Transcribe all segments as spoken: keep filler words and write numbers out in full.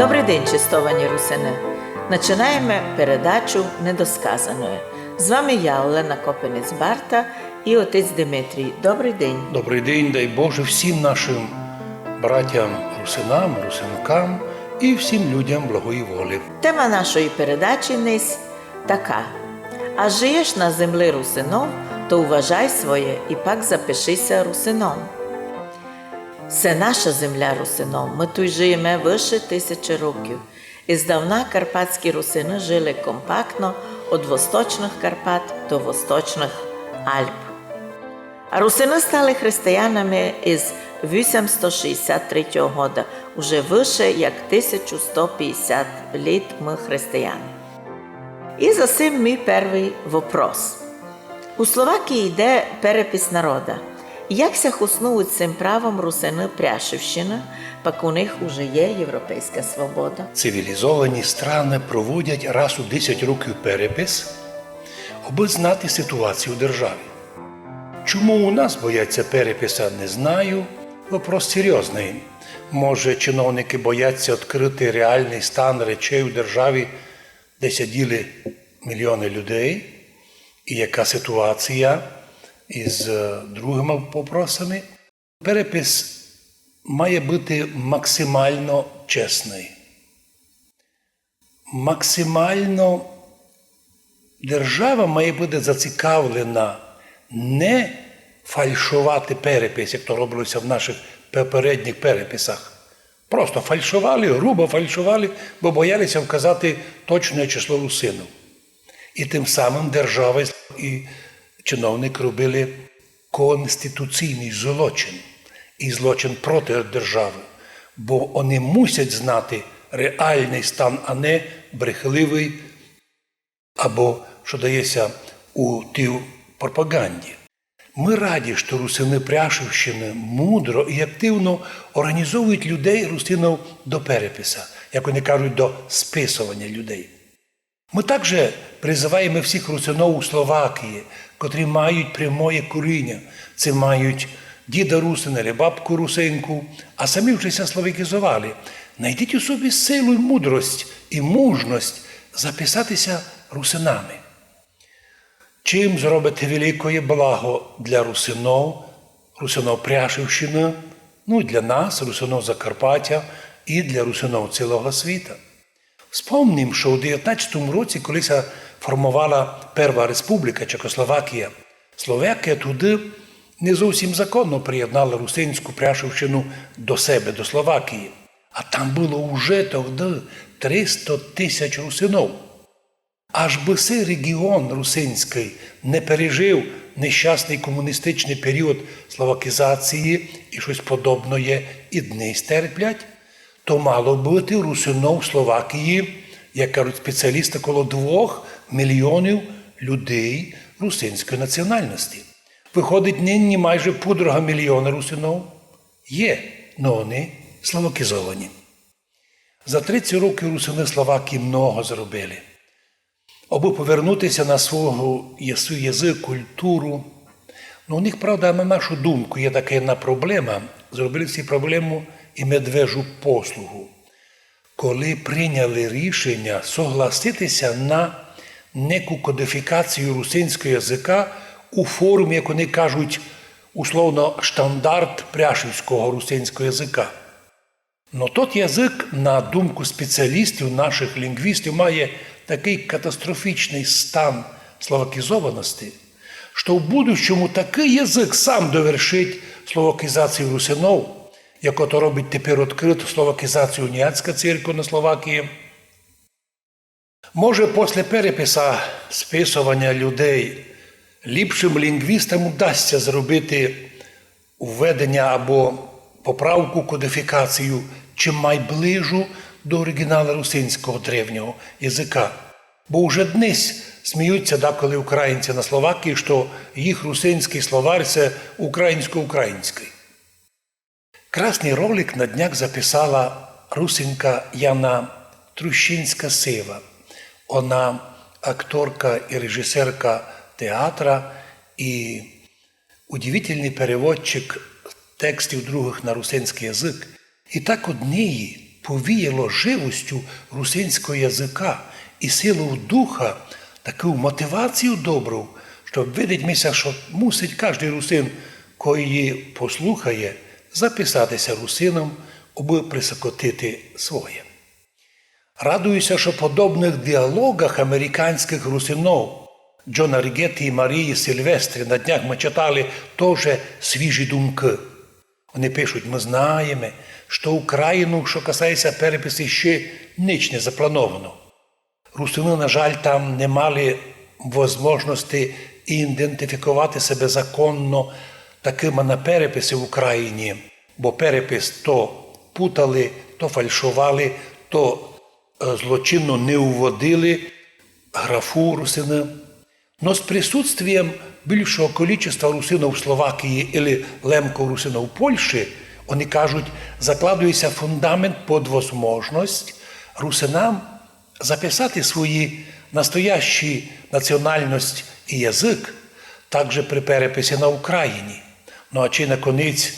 Добрый день, честовані русины! Начинаєме передачу «Недосказаноє». З вами я, Олена Копинець-Барта, і отець Димитрій. Добрый день. Добрый день, дай Боже всім нашым братям русинам, русинкам і всім людям благої волі. Тема нашої передачі днесь така: «А жиєш на земли русинов, то уважай своє і пак запиши ся русином». Се наша земля русинов, мы туй жиєме выше тисячі років. Издавна карпатські русины жили компактно од Восточных Карпат до Восточных Альп. А русины стали християнами из вісімсто шістдесят третього года, уже выше як тисячу сто пятдесят літ мы християни. І за сим мій первый вопрос. У Словакії йде перепис народа. Як ся хоснують сим правом русины Пряшівщины, пак у них уже є європейська свобода? Цивілізовані страны проводять раз у десять років перепис, абы знати ситуацію у державі. Чому у нас бояться переписа, не знаю. Вопрос серйозный. Може, чиновники бояться відкрыти реалный стан речей у державі, де сиділи мільйоны людей, і яка ситуація із, е, другыма вопросами. Перепис має быти максимално чесный. Максимално держава має быти зацікавлена не фальшовати перепис, як то робило ся в нашых попередніх переписах. Просто фальшовали, грубо фальшовали, бо бояли ся вказати точне число русинов. І тым самым держава і чиновник робили конституційный злочин і злочин проти державы, бо они мусять знати реалный стан, а не брехливый, або што дає ся у тій пропаганді. Мы раді, што русины Пряшівщины мудро і активно орґанізовують людей, русинов, до переписа, як они кажуть, до списованя людей. Мы также призываєме всіх русинов у Словакії, котрі мають прямоє коріня, ци мають діда русина або бабку русинку, а самі вже ся словакізовали. Найдіть у собі силу і мудрость і мужность записати ся русинами. Чим зробите великоє благо для русинов, русинов Пряшівщины, ну, для нас, русинов Закарпатя, і для русинов цілого світа. Вспомним, што у девятнадцятому році, коли ся формовала Перва Республіка Чехословакія, Словакія тогды не зовсім законно приєднала русинську Пряшівщину до себе, до Словакії. А там было уже тогды триста тисяч русинов. Аж бы сей реґіон русинськый не пережив нещасный комуністичный період словакізації і штось подобноє і днесь терплять, то мало быти русинов в Словакії, як кажуть спеціалісты, коло двох мільйонів людей русинської національности. Выходить, нині майже пудруга мільйона русинов є, но они словакізовані. За тридцять років русины Словакії много зробили, абы повернути ся на свого, є-, свій язык, культуру. Но у них, правда, на нашу думку, є така єдна проблема. Зробили сі проблему і медвежу послугу. Коли прийняли рішеня согласити ся на неку кодифікацію русинського языка у формі, як они кажуть, условно, штандарт пряшівського русинського языка. Но тот язык, на думку спеціалістів, нашых лінґвістів, має такый катастрофічный стан словакізованости, што в будущому такый язык сам довершить словакізацію русинов, як ото робить тепер відкрыто словакізацію уніатська церква на Словакії. Може, после переписа, списованя людей ліпшым лінґвістам удасть ся зробити введеня або поправку, кодифікацію, чим май ближу до оріґінала русинського древнього языка. Бо уже днесь сміють ся даколи українці на Словакії, што їх русинськый словарь — се українсько-українськый. Красный ролик на днях записала русинка Яна Трущинська-Сива. Она акторка і режісерка театра, і удивительный переводчик текстів другых на русинськый язык. І так од неї повіяло живостю русинського языка і силу духа, таку мотивацію добру, што видить ми ся, што мусить каждый русин, кой її послухає, записати ся русином, абы присокотити своє. Радую ся, што в подобных діалогах американськых русинов Джона Ріґетті і Марії Сільвестрі на днях мы читали тоже свіжі думкы. Они пишуть: «Мы знаєме, што Україну, што касає ся переписи, ще нич не заплановано». Русины, на жаль, там не мали возможности ідентифіковати себе законно такыма на переписи в Україні, бо перепис то путали, то фальшовали, то, е, злочинно не уводили графу русины. Но з присутствієм більшого количества русинов в Словакії или лемков русинов в Польщі, они кажуть, закладує ся фундамент під возможность русинам записати свої настоящі національность і язык также при переписи на Україні. Ну а чи наконець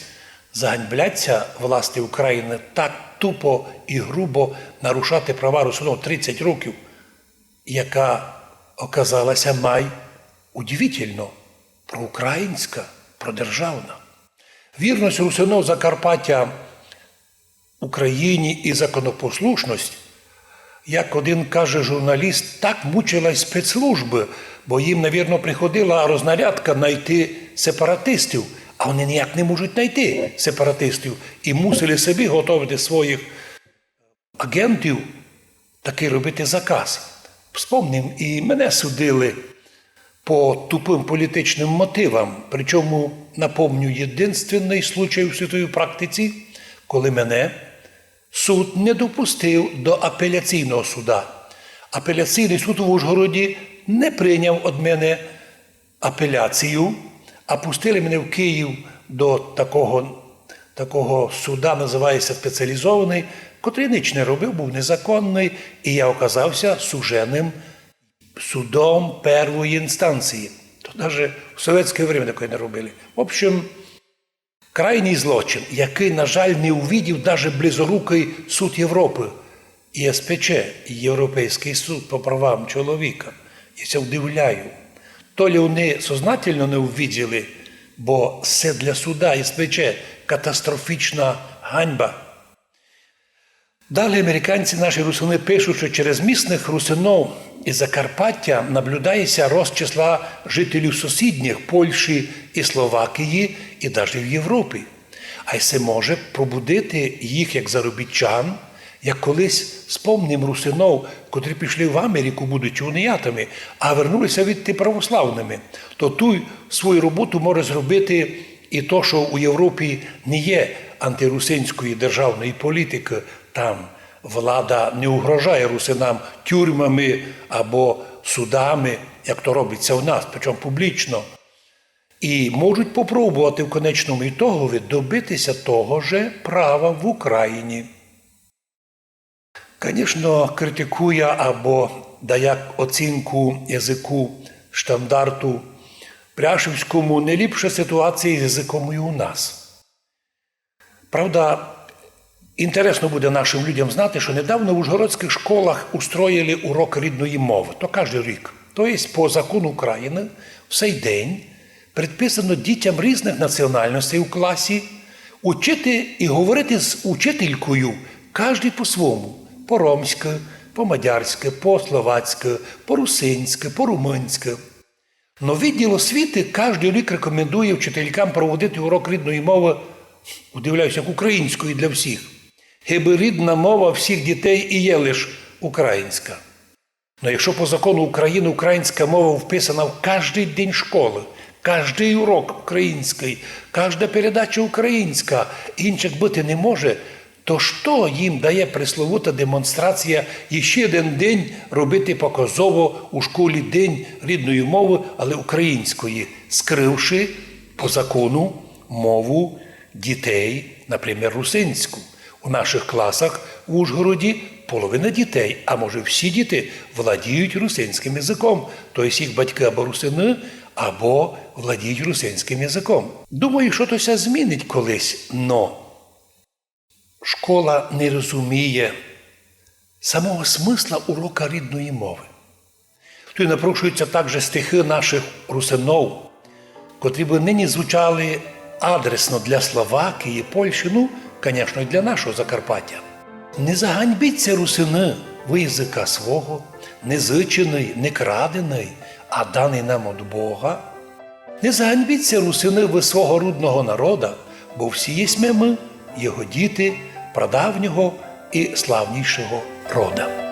заганьблять ся власти Україны так тупо і грубо нарушати права русинов тридцять років, яка оказала ся май удивительно проукраїнська, продержавна. Вірность русинов Закарпаття Україні і законопослушность, як один каже журналіст, так мучила й спецслужбы, бо їм, навірно, приходила рознарядка найти сепаратистів, а они ніяк не можуть найти сепаратистів і мусили собі готовити своїх агентів такый робити заказ. Вспомним, і мене судили по тупым політичным мотивам. Причому, напомню, єдинственный случай у світовій практиці, коли мене суд не допустив до апеляційного суда. Апеляційный суд в Ужгороді не прийняв од мене апеляцію, а пустили мене в Київ до такого, такого суда, называє ся спеціалізованый, котрый нич не робив, быв незаконный, і я оказав ся суженым судом первої інстанції. То даже в совєтське время такоє не робили. В общем, крайній злочин, якый, на жаль, не увидів даже близорукый суд Європы, Є С П Ч, Європейськый суд по правам чоловіка. Я ся удивляю. То ли они сознательно не увиділи, бо се для суда Є С П Ч катастрофічна ганьба. Далі американці, наші русины пишуть, што через місных русинов із Закарпаття наблюдає ся рост числа жителів сусідніх Польщі і Словакії, і даже в Європі. А й се може пробудити їх як заробітчан, як колись, спомним, русинов, котрі пішли в Америку, будучи уніятами, а вернули ся відти православными. То туй свою роботу може зробити і то, што у Європі не є антирусинської державної політикы, там влада не угрожає русинам тюрмами або судами, як то робить ся у нас, причому публічно. І можуть попробовати в конечному ітогови добити ся того же права в Україні. Конечно, критикує або дає оцінку языку штандарту пряшівському, не ліпша ситуація з языком і у нас. Правда, інтересно буде нашым людям знати, што недавно в ужгородськых школах устроїли урок рідної мовы. То каждый рік. То єсть по закону Україны в сей день предписано дітям різных національностей у класі учити і говорити з учителькою каждый по-свому. По-ромськы, по-мадярськы, по-словацькы, по-русинськы, по-румынськы. Но відділ освіты каждый рік рекомендує вчителькам проводити урок рідної мовы, удивляюся, як української для всіх. Гибы рідна мова всіх дітей і є лиш українська. Но якщо по закону Україны українська мова вписана в каждый день школы, каждый урок українськый, кажда передача українська, інчак быти не може, то што їм дає пресловута демонстрація іщи єден день робити показово у школі День рідної мовы, але української, скрывши по закону мову дітей, наприклад, русинську? У нашых класах в Ужгороді половина дітей, а може всі діти, владіють русинськым языком, то єсть їх батькы або русины, або владіють русинськым языком. Думаю, што то ся змінить колись, но Школа не розуміє самого смысла урока рідної мови. Туй напрошуються также стихы нашых русинов, котрі бы нині звучали адресно для Словакії, Польщі, ну, конечно, і для нашого Закарпаття. Не заганьбіть ся, русины, вы языка свого, не зыченый, не краденый, а даный нам од Бога. Не заганьбіть ся, русины, вы свого рудного народа, бо всі єсьме мы, його діти, прадавнього і славнійшого рода.